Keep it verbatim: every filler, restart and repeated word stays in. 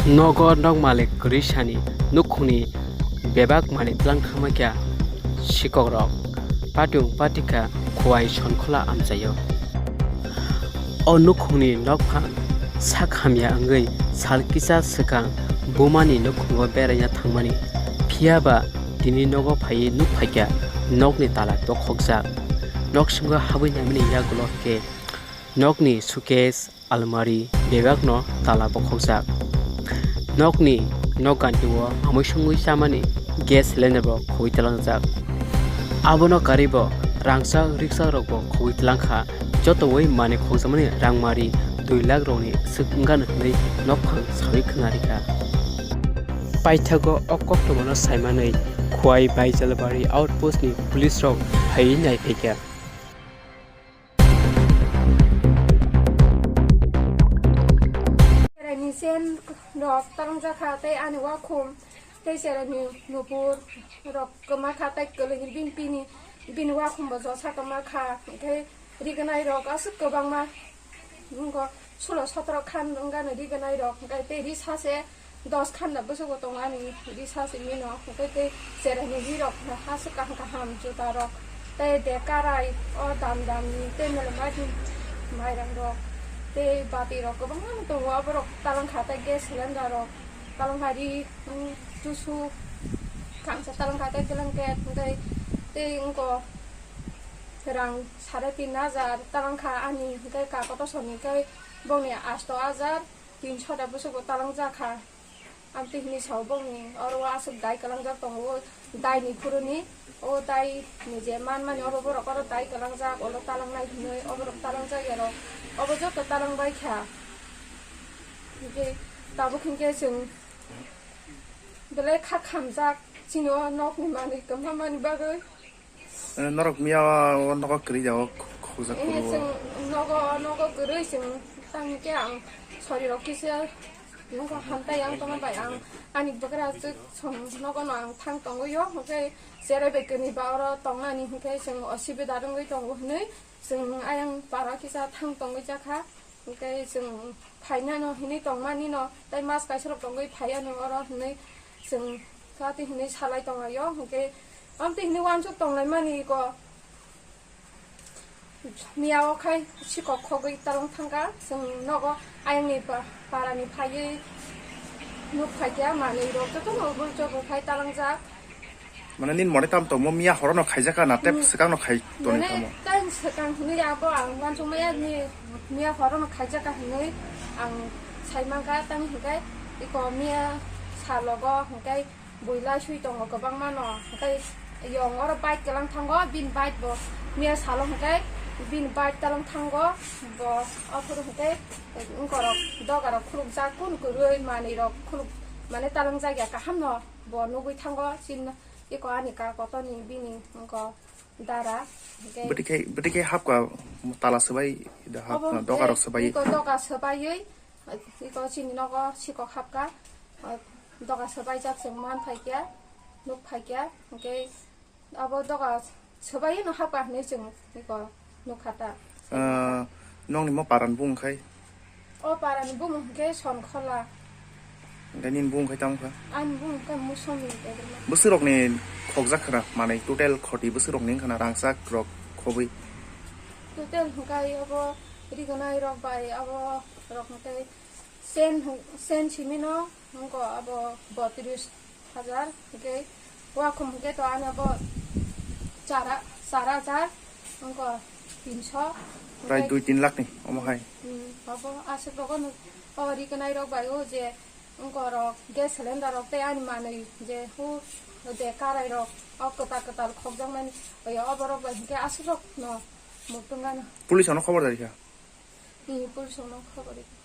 Nogo nok malik kwrwi sani nukhungni bebak manwi tlang thangma kha sikok rok patung patika khuwai sonkhola amchaio. O nukhungni nokphang sak hamya wngwi sal kisa swkang bumani nukhungo beraina thangmani, phiya ba tini nogo phaiwi nuk phaikha nokni tala bokhokjak. Noksingo habwi naimani yagulo khe nokni suitcase, almari bebakno tala bokhokjak. Nokni nok ganti-o amui songwi chamani gas cylinder bo khogwi tlangjak. Abono karwi bo rangchak rikchak rok bo khogwi tlangkha. Jotowi manwi khokjakmani rangmari dui lakh rokni swk wngkha hwnwi nokphang sawi khwnarikha. Paithago o koktwmano saimanwi Khowai Baijalbari outpost ni police rok phaiwi naiphaikha. Cheraini sen rok talangjak kha tei ani wakhum tei cheraini nupur rok kwma kha tei kwlwini bini pini bini wakhum bo josa kwma kha, hwnkhe rignai rok aswk kwbangma wngkha, sulo sotro khan wngkha ni rignai rok, hwnkhe tei risa se dos khanda bwswk bo tongo ani risa simi no, hwnkhe tei cheraini ri rok no aswk kaham kaham juta rok tei de karai o dam dam ni tei mele mai di mairang rok tei bati rok kwbangma no tongo, oborok talang kha tei gas cylinder rok talang kha ri, mm, tusu khamsa talang kha tei blanket tei tei wngko rang sare tin hajar talang kha ani hwnkhe kakoto soni khe bongni asto hajar tinso da bwswk bo talang jak kha. Amtwi hwnwi sao bongni oro o aswk dai kwlangjak tongo, daini phuruni o dai ni je manmani obo borok oro dai kwlangjak, olo talangnai hwnwi oborok talangjak ya rok, obo joto talangbai kha. Hwnkhe tabuk hinkhe chwng belai kha khamjak chini o nokni manwi kwbangmani bagwi. Eh, norok miya o nogo kwrwi jago khokjak Eh, phuru o. Chwng nogo, nogo kwrwi chwng tang khe ang sori rok kisa nogo hamtai ang tongma bai ang ani bwkrajwk song nogo no ang thang tongwi o, hwnkhe cherai bai kwrwi ba oro tongnani hwnkhe chwng osubida wngwi tongo hwnwi chwng ayang para kisa thang tongwi jakha. Hwnkhe chwng phainano hinwi tongmani no, tei mas kaisa rok tongwi phaiya no oro hinwi chwng kati hinwi salai tonglaio. Hwnkhe amtwi hinwi uansuk tonglaimani ko miya o khai sikok khogwi talong thangkha. Chwng nogo ayangni pa-, parani phaiwi nuk phaikha manwi rok jotono bul chobwi khai talangjak. Mane nini mone tam tongmo miya horono khaijak ka na tep Hmm. Swkangno khai toni Mane tamo. Tang swkang hinwi abo ang uansukmaya ni miya horono khaijak ka hinwi ang sai mankha, tamo hinkhe iko miya salogo hinkhe buila sui tongo kwbangmano, hinkhe yong oro bike kwlang thango, bini bike bo miya salo hinkhe bini bike talang thango, bo ophuru hinkhe wngkorok dogarok khulukjak kunu kwrwi manwirok khuluk mane talangjak ya kahamno bo nugwi thango chini. Iko ani ka kotoni bini wngko dara, hwnkhe Bwtwi khe, bwtwi khe hapka tala swbai da hap, Obo doga hwnkhe rok swbai. Iko doga swbaiwi, iko chini nogo sikok hapka, doga swbaijak chwng man phaikya, nuk phaikya, hwnkhe abo doga swbaiwi no hapka hinwi chwng iko nukha ta. Ah, nokni mo paran bung khai? O parani bumung hwnkhe Sonkhola. Hwnkhe nini bumung khai tamo kha? Ani bumung khe Musomi Debbarma. Bwswk rokni khokjak khna manwi total khoti bwswk rokni wngkha na rangchak rok khobwi? Total hwnkhe abo rigonai rok bai abo rok hwnkhe sen hwn-, sen simi no wngkha abo botris hajar, hwnkhe wakhum hwnkhe to ani abo chara, char hajar, wngkha tinso. Prai dui tin lakh ni omo hai. Hmm, abo aswk rogo no, o rignai rok bai o je wngkha rok gas cylinder rok tei ani manwi je hu de karai rok, o kwtal kwtal khokjakmani, oya oborok bai hwnkhe aswk rok no muktung gana. Police ano khobor da rikha? Hmm, police ano khobor rikha.